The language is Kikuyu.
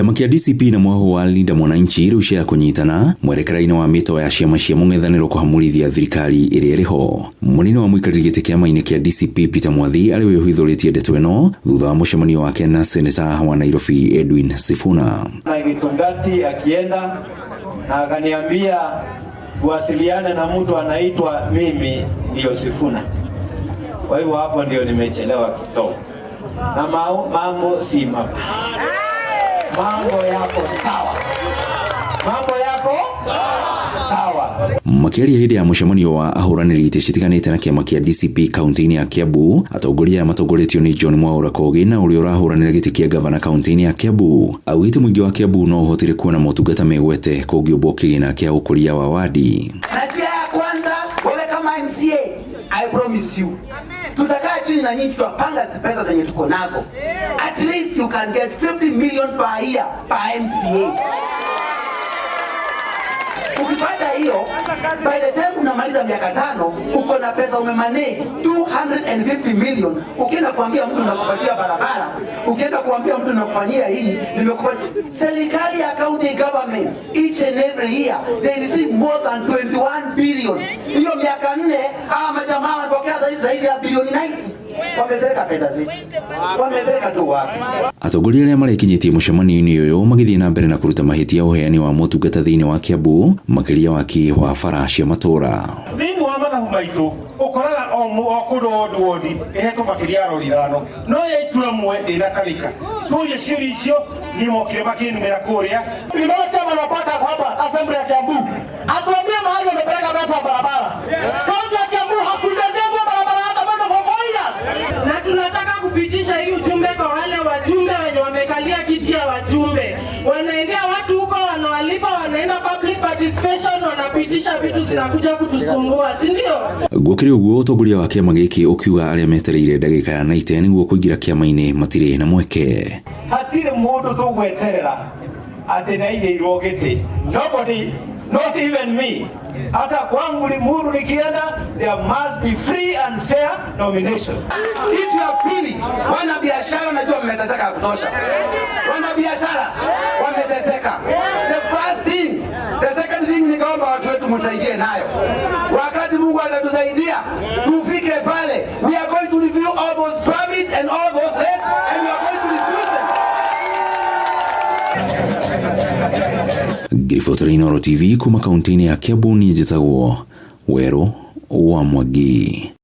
Kĩama kĩa DCP na mwaho wa Linda Mwananchi rĩu cia kũnyitana mwerekera-inĩ wa mĩto ya ciama cia mũng'ethanĩro kũhamũrithia thirikari ĩrĩa ĩrĩ ho. Mũnini wa mũikarĩri gĩtĩ kĩama-inĩ kĩa DCP Peter Mwathi arĩ we ũhithũrĩtie ndeto ĩno thutha wa mũcemanio wake na seneta wa Nairobi Edwin Sifuna. Na Gitungati akienda na akaniambia tuwasiliane na mtu anaitwa mimi ndio Sifuna. Kwa hivyo hapo ndio nimechelewa kidogo, na mambo si mabaya, mambo yako sawa, mambo yako sawa. Makĩaria hĩndĩ ya mũcemanio wa ahũranĩri itĩ citiganĩte na kĩama kĩa DCP kaunti-inĩ ya Kiambu, atongoria aya matongoretio nĩ John Mwaura Kogi na ũrĩa ũrahũranĩra gĩtĩ kĩa gavana kaunti-inĩ ya Kiambu augĩte mũingĩ wa Kiambu no ũhotire kuona motungata megwete kũngĩũmbwo kĩgĩna kĩa ũkũria wa wadi. Na njia ya kwanza, wewe kama MCA, I promise you, tutakaa chini na nyinyi, tutapanga pesa zenye tuko nazo. At least you can get 50 million per year per MCA. Ukipata hiyo, by the time unamaliza miaka 5, uko na pesa umemanage 250 million. Ukienda kuambia mtu nakupatia barabara, ukienda kuambia mtu nakufanyia hii, nimekufanyia. Serikali ya county government each and every year they receive more than 21 billion. Hiyo miaka 4 hawa majamaa wamepokea zaidi ya bilioni 90. Wamepeleka pesa zetu, wamepeleka tu wapi? Atongoria arĩa marekinyĩtie mũcemanio-inĩ ũyũ magĩthiĩ na mbere na kũruta mahĩtia ũheani wa motungata thĩinĩ wa Kiambu, makĩria waki wa bara cia matũũra. Thĩinĩ wa mathabu maitũ ũkoraga o kũndũ wodi wodi ĩhetwo makĩria ya rori 5, no ya itura mwe ndĩnakarĩka. Tũrie ciũria icio niĩ mokire makĩnumĩra kũrĩa. Nimeona chama napata hapa assembly ya Kiambu, atuambie mahali wamepeleka pesa ya barabara. Kaunti ya Kiambu hakujajengwa barabara hata moja for 4 years. Na tunataka kupitisha hii ujumbe kwa wale wajumbe wenye wamekalia kiti ya wajumbe, wanaendea watu huko, wanawalipa, wanaenda public participation, wanapitisha vitu zinakuja kutusumbua, si ndio? Gũkĩrĩ ũguo, ũtongoria wa kĩama gĩkĩ ũkiuga arĩa metereire ndagĩka ya 90 nĩguo kũingĩra kĩama-inĩ matirĩ na mweke. Hatirĩ mũndũ tũgweterera atĩ nĩaigĩirwo gĩtĩ. Nobody, not even me. Hata kwangu Limuru nikienda, there must be free and fair nomination. Kitu ya pili, wana biashara najua mmeteseka ya kutosha. Wana biashara wameteseka. The first thing, the second thing nikaomba watu wetu msaidie nayo. Wakati Mungu atatusaidia tufike pale, we are going to review all those permits and all those rates and we are going to reduce them. Ngĩribotera Inooro TV kuma kaunti-inĩ ya Kiambu, niĩ njĩtagwo Werũ wa Mwangi.